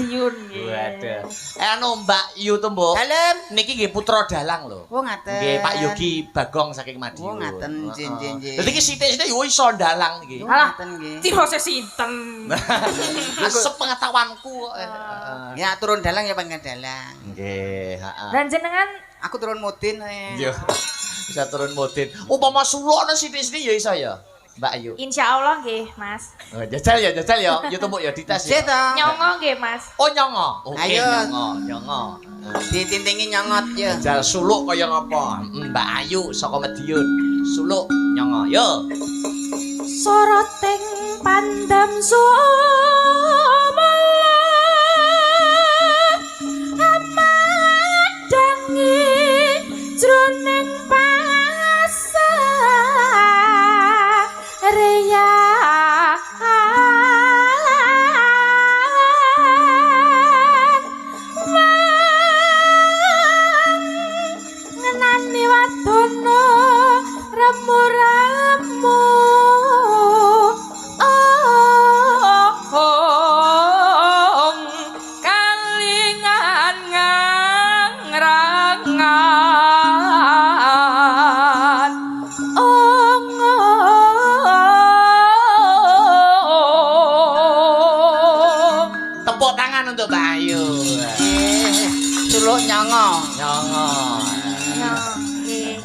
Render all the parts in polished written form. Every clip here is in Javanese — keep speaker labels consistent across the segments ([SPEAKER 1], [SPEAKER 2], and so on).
[SPEAKER 1] Madiun nggih.
[SPEAKER 2] Waduh. Eh anu Mbak Yu Tumbuk.
[SPEAKER 3] Dalem.
[SPEAKER 2] Niki nggih putra dalang lho.
[SPEAKER 3] Oh, ngaten.
[SPEAKER 2] Nggih Pak Yogi Bagong saking Madiun.
[SPEAKER 3] Oh, ngaten. Nggih, nggih, nggih.
[SPEAKER 2] Dadi iki sithik-sithik yo iso dalang iki.
[SPEAKER 3] Oh,
[SPEAKER 1] Alah.
[SPEAKER 3] ngaten nggih.
[SPEAKER 1] Cirose sinten?
[SPEAKER 2] Sepengetahuanku kok. Heeh.
[SPEAKER 3] Ya turun dalang ya panggil dalang.
[SPEAKER 2] Nggih, heeh.
[SPEAKER 1] Dan jenengan
[SPEAKER 3] Aku turun mudin. Eh.
[SPEAKER 2] Iya. Bisa turun mudin. Upama sulukne sithik-sithik ya iso ya. Mbak Ayu.
[SPEAKER 1] insyaallah nggih, Mas.
[SPEAKER 2] Oh, jajal ya, jajal ya. Yu Tumbuk ya dites
[SPEAKER 3] Sik
[SPEAKER 2] ya.
[SPEAKER 3] to.
[SPEAKER 1] Nyongo nggih, Mas.
[SPEAKER 2] Oh nyongo. Oke,
[SPEAKER 3] Ayo.
[SPEAKER 2] nyongo, nyongo.
[SPEAKER 3] Ditintingi nyongot ya.
[SPEAKER 2] Jajal suluk kaya ngapa? Mbak Ayu saka Madiun. Suluk nyongo. Yo.
[SPEAKER 1] Soroting pandam sumala amadangi jroning pasareyan ngenani wadono remu-remu oh kalingan ngrangan oh.
[SPEAKER 2] Tepuk tangan untuk Mbak Ayu.
[SPEAKER 3] Eh, suluk nyongo.
[SPEAKER 2] Nyongo.
[SPEAKER 1] Nggih.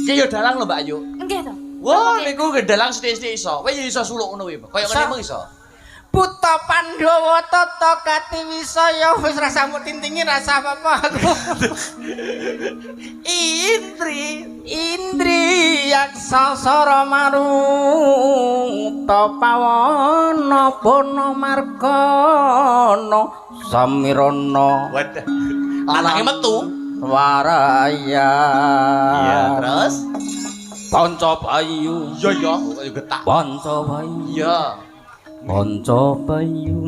[SPEAKER 2] Ki yo dalang lho Mbak Ayu.
[SPEAKER 1] Nggih to.
[SPEAKER 2] Wah, niku nggih dalang sithik-sithik iso. Kowe yo iso suluk ngono kuwi. Kaya ngene mung iso.
[SPEAKER 3] Buta Pandhawa tata katiwisaya wis rasa mbok tintingi rasa apa-apa aku.
[SPEAKER 2] Indri.
[SPEAKER 3] Indri yaksa sara maruta pawana bona margana samirana
[SPEAKER 2] Waduh. Lanange metu.
[SPEAKER 3] waraya.
[SPEAKER 2] Iya, terus?
[SPEAKER 3] Panca Bayu.
[SPEAKER 2] Iya, iya, kaya getak.
[SPEAKER 3] Panca Bayu.
[SPEAKER 2] Iya.
[SPEAKER 3] Panca Bayu.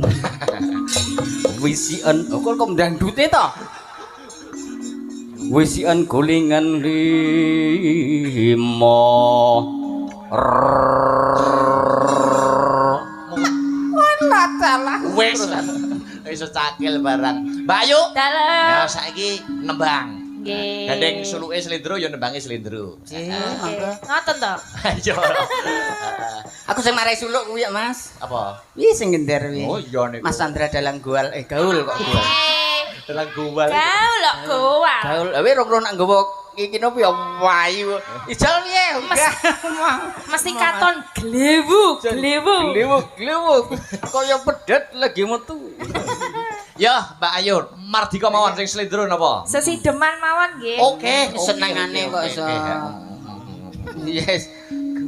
[SPEAKER 3] Wisian, oh, kok ndangdute to? Wisian gulingan lima. Walah salah.
[SPEAKER 2] Wis. Iso cakil barang. Mbak Ayu.
[SPEAKER 1] Dalem.
[SPEAKER 2] Ya saiki nembang.
[SPEAKER 1] Nggih.
[SPEAKER 2] Gandeng suluke slendro ya nembange slendro.
[SPEAKER 3] Nggih,
[SPEAKER 1] Nggih.
[SPEAKER 3] monggo.
[SPEAKER 1] Ngoten to.
[SPEAKER 2] Ayo.
[SPEAKER 3] Aku sing marai suluk kuwi ya, Mas.
[SPEAKER 2] Apa?
[SPEAKER 3] Wih sing gender kuwi.
[SPEAKER 2] Oh iya niku.
[SPEAKER 3] Mas Sandra dalang goal, eh gaul kok goal.
[SPEAKER 2] Dalang gowal.
[SPEAKER 1] Gaul kok goal.
[SPEAKER 3] Gaul, eh rong nak nggawa iki nopo ya wayu. Ijal piye?
[SPEAKER 1] Mesti katon glewu, glewu.
[SPEAKER 3] Glewuk, glewuk. Kaya pedet lagi metu.
[SPEAKER 2] Ya, Mbak Ayu, mardika mawon sing slendro napa?
[SPEAKER 1] Sesideman mawon nggih.
[SPEAKER 2] Oke,
[SPEAKER 3] Senengane kok iso. Yes.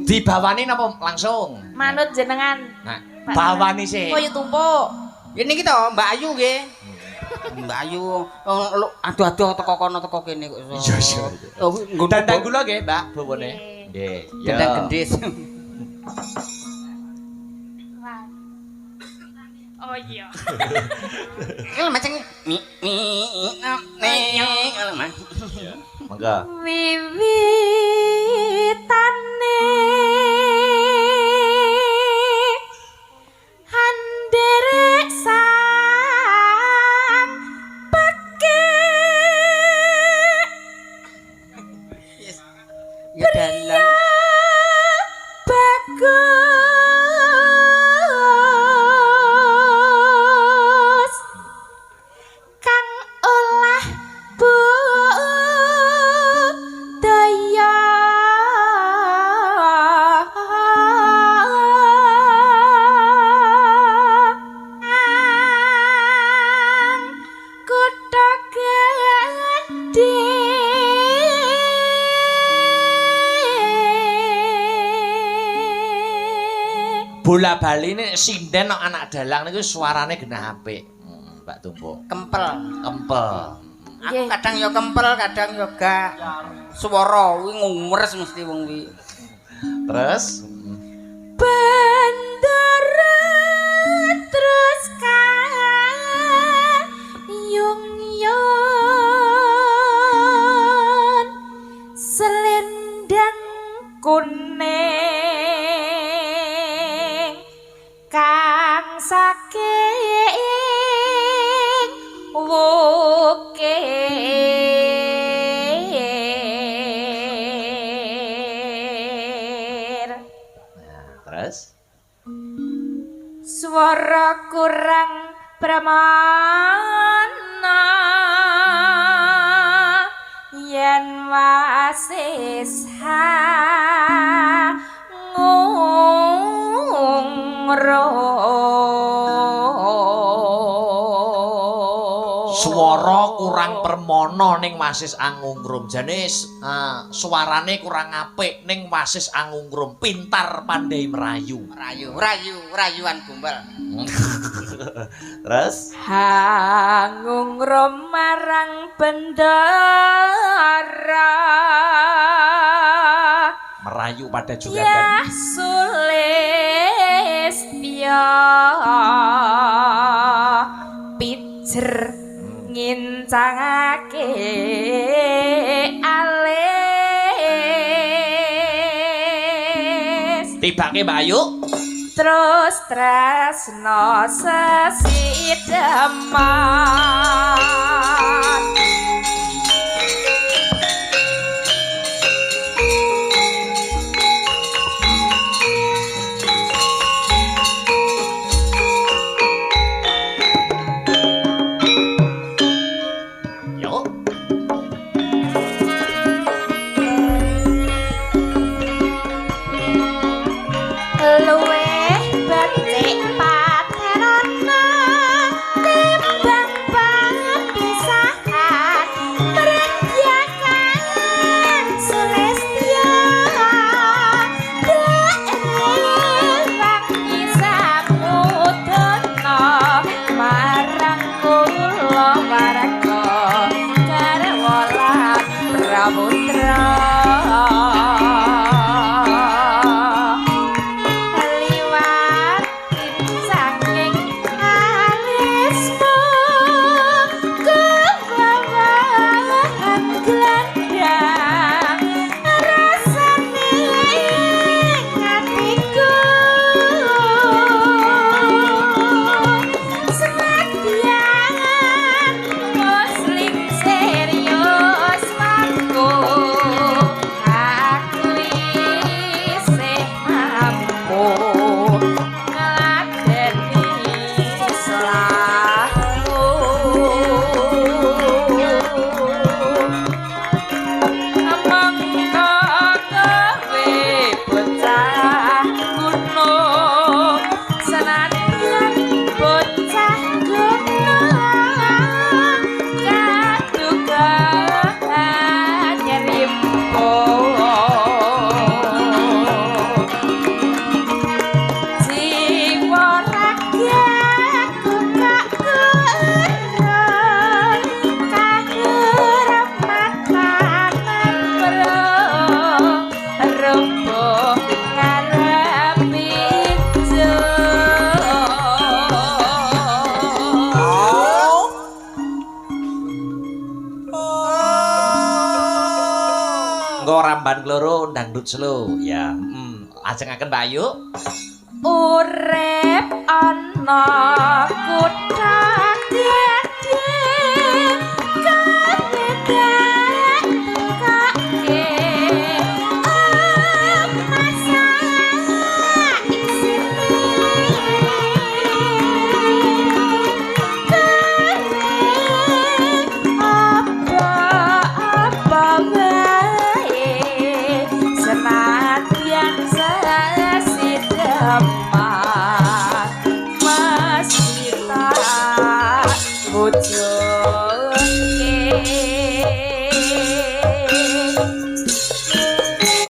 [SPEAKER 2] Dibawani napa langsung?
[SPEAKER 1] Manut jenengan.
[SPEAKER 2] Nah,
[SPEAKER 1] Pak
[SPEAKER 2] bawani sih.
[SPEAKER 1] Kok yo tumpuk.
[SPEAKER 3] Ini kita Mbak Ayu nggih. Mbak Ayu, oh, aduh-aduh teko kono teko kene kok iso.
[SPEAKER 2] Iya, iya, iya.
[SPEAKER 3] Oh, nggo
[SPEAKER 2] Dandang kula nggih, Mbak, bawane. Nggih. Ya.
[SPEAKER 3] Dandang gendis.
[SPEAKER 1] Oh iya.
[SPEAKER 3] Iki maceng mi mi ne ngono, Mas.
[SPEAKER 2] Monggo.
[SPEAKER 1] Wiwitane anderek sang pekik
[SPEAKER 3] Ya dalang.
[SPEAKER 1] Bagus kang olah budaya ang kutha gedhe.
[SPEAKER 2] Bola bali nek sinden kok anak dalang niku suarane genah apik. Mbak Tumpuk.
[SPEAKER 3] Kempel.
[SPEAKER 2] Kempel.
[SPEAKER 3] Aku kadang ya kempel, kadang ya gak. Swara kuwi ngumres mesti wong kuwi.
[SPEAKER 2] Terus
[SPEAKER 1] Bendera terus kayung yon selendang kuning kang saking Kurang pramana yen wasis hangungrum.
[SPEAKER 2] Swara kurang permana ning wasis angungrum. Jane suarane kurang apik ning wasis angungrum. Pintar pandai merayu.
[SPEAKER 3] Rayu, rayu, rayuan gombal.
[SPEAKER 2] Terus
[SPEAKER 1] hangungrum marang bendara
[SPEAKER 2] merayu pada
[SPEAKER 1] ya
[SPEAKER 2] juragan.
[SPEAKER 1] Sulistya pijer ngincangake alis
[SPEAKER 2] Tibake Mbak Ayu.
[SPEAKER 1] Terus tresno sesideman.
[SPEAKER 2] Yo.
[SPEAKER 1] Luwih becik paterana timbang papisahan mrendyakan Sulistya wangi samudana marang kula warga garwa lan praputra liwat saking alismu kebawahan glandang rasane atiku senadyan muslim serius mangko aku isih mampu ngladeni salahmu. Mengko kowe bocah gunung senadyan bocah gunung kaduga nyerimpo jiwa ragaku kak kurang kahurmatan rumbuh ngarepi
[SPEAKER 2] Engko ramban kloro dangdut slow ya. Lajengaken Mbak Ayu.
[SPEAKER 1] Urip ana kutha gedhe kawedan tukake masa isine apa-apa wae senadyan sesideman mesti tak wujudke.